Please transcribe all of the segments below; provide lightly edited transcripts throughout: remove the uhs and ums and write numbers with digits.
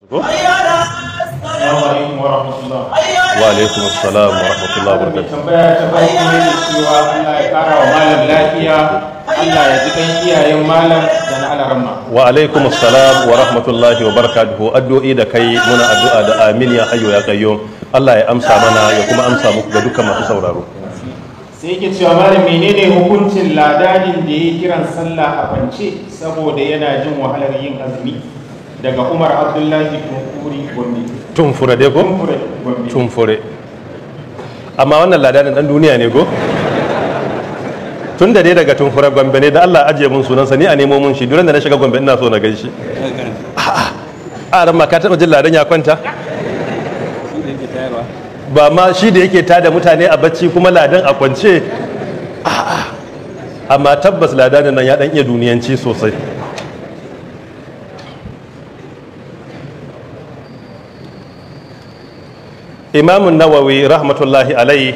Assalamu alaikum wa rahmatullah. Wa alaikum assalam wa rahmatullah wa Mai barakatuh. tambaya ta farko ne cewa Allah ya kara wa malam lafiya, Allah ya ji kan iyayen malam da na alaramma. Wa alaikum assalam wa rahmatullahi wa barakatuhu. Addu'o'i da kai muna addu'a da amin ya hayyu ya qayyum. Allah ya amsa mana ya kuma amsa muku ga dukkan masu sauraro. Sai yake cewa malam, menene hukuncin ladanin da ya kiran sallah a kwance saboda yana jin wahalar yin azumi? Daga Umar Abdullahi Tunkuri Gombe. Tumfure dai ko? Tunkure Gombe. Tumfure. Amma wannan ladanin dan duniya ne go? Tun da dai daga Tumfure Gombe ne, da Allah ajiye mun sunansa, ni a nemo mun shi, duran da na shiga Gombe ina so na gaishe. A ran ma ka taba jin ladan ya kwanta? Ba ma shi da yake tada mutane a bacci kuma ladan a kwance. A'a. Amma tabbas ladanin nan ya dan iya duniyanci sosai. Imamun Nawawi rahmatullahi alai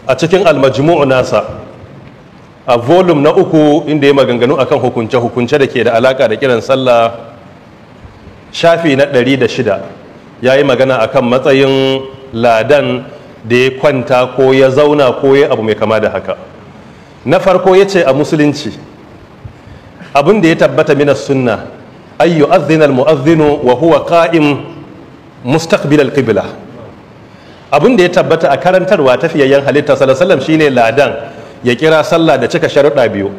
a cikin almajmu'u nasa a volume na 3, inda ya maganganu akan hukunce-hukunce da ke da alaka da kiran sallah, shafi na 106, ya yi magana akan matsayin ladan da ya kwanta ko ya zauna ko ya abu mai kama da haka. Na farko ya ce a musulunci abin da ya tabbata minas sunna ay yu'adhdhina al-mu'adhdhinu wa huwa qa'im mustaqbil al-qibla. Abin da ya tabbata a karantarwa tafiyayyen halitta sallallahu alaihi wasallam shine ladan ya kira sallah da cika sharuɗa biyu.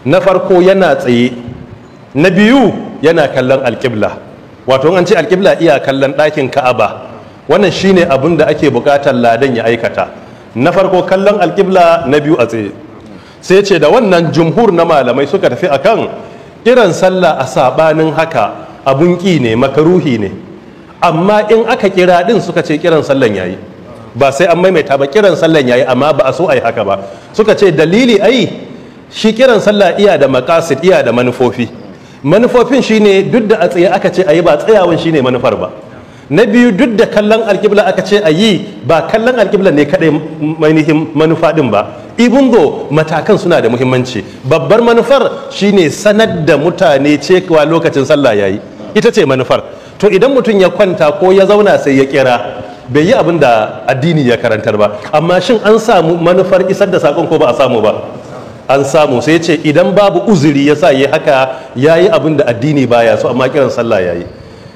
Na farko yana tsaye, na biyu yana kallon alƙibla. Wato an ce alƙibla iya kallon ɗakin Ka'aba. Wannan shine abin da ake buƙatar ladan ya aikata. Na farko kallon alƙibla, na biyu a tsaye. Sai ce da wannan jumhur na malamai suka tafi akan kiran sallah a sabanin haka abun ƙi ne, makaruhi ne. Amma in aka kira din suka ce kiran sallan yayi, ba sai an maimaita ba, kiran sallan yayi, amma ba a so ai haka ba. Suka ce dalili ai shi kiran sallah iya da maqasid, iya da manufofi. Manufofin shine duk da a tsaye aka ce ayi, ba tsayawan shine manufar ba. Na biyu, duk da kallon alƙibla aka ce ayi, ba kallon alƙibla ne kadai ainihin manufa din ba. Even though matakan suna da muhimmanci, babbar manufar shine sanar da mutane cewa lokacin sallah yayi, ita ce manufar. To idan mutum ya kwanta ko ya zauna sai ya kira, bai yi abin da addini ya karantar ba. Amma shin an samu manufar isar da sakon ko ba a samu ba? An samu. Sai ce idan babu uzuri ya sa yi haka, ya yi abin da addini baya so, amma kiran sallah ya yi.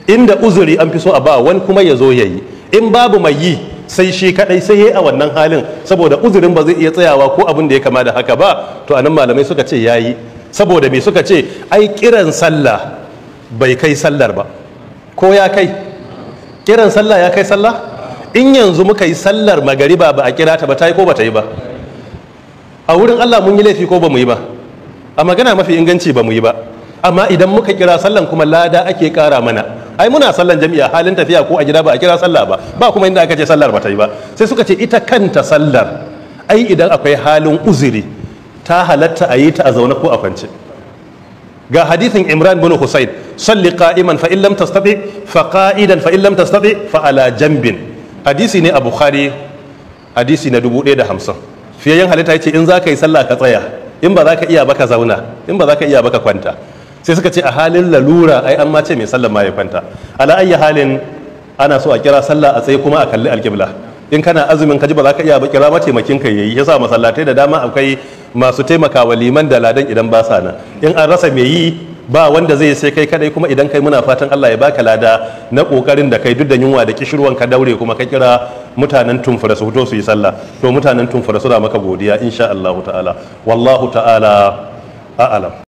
Inda uzuri an fi so a ba wani kuma ya zo ya yi. In babu mai yi sai shi kadai sai yayi a wannan halin, saboda uzurin ba zai iya tsayawa ko abin da ya kama da haka ba. To anan malamai suka ce yayi. Saboda me suka ce? Ai kiran sallah bai kai sallar ba. Ko ya kai? Kiran sallah ya kai sallah? In yanzu muka yi sallar magariba ba a kira ta ba, ta yi ko ba ta yi ba? A wurin Allah mun yi laifi ko ba mu yi ba? A magana mafi inganci ba mu yi ba. Amma idan muka kira sallan kuma lada ake kara mana. Ai muna sallan jami'a halin tafiya ko a gida ba a kira sallah ba, ba kuma inda aka ce sallar ba ta yi ba. Sai suka ce ita kanta sallar ai idan akwai halin uzuri ta halatta a yi ta a zaune ko a kwance. Ga hadithin Imran bin Husayn, salli qa'iman fa in lam tastati fa qa'idan fa in lam tastati fa ala janbin. Hadisi ne a Bukhari, hadisi na 1050. Fiyayyen halitta yace in zaka yi sallah ka tsaya, in ba za ka iya ba ka zauna, in ba za ka iya ba ka kwanta. Sai suka ce a halin lalura ai an ma ce mai sallah ma ya kwanta. Ala ayyi halin ana so a kira sallah a tsaye kuma a kalli alƙibla. In kana azumin ka ji ba za ka iya ba, kira mataimakin ka yayi. Yasa masallatai da dama akwai masu taimakawa liman da ladan idan ba sa nan. In an rasa mai yi ba wanda zai sai kai kadai, kuma idan kai muna fatan Allah ya baka lada na kokarin da kai duk da yunwa da kishirwan ka daure kuma ka kira mutanen Tumfure su fito su yi sallah. To mutanen Tumfure suna maka godiya insha Allah ta'ala. Wallahu ta'ala a'lam.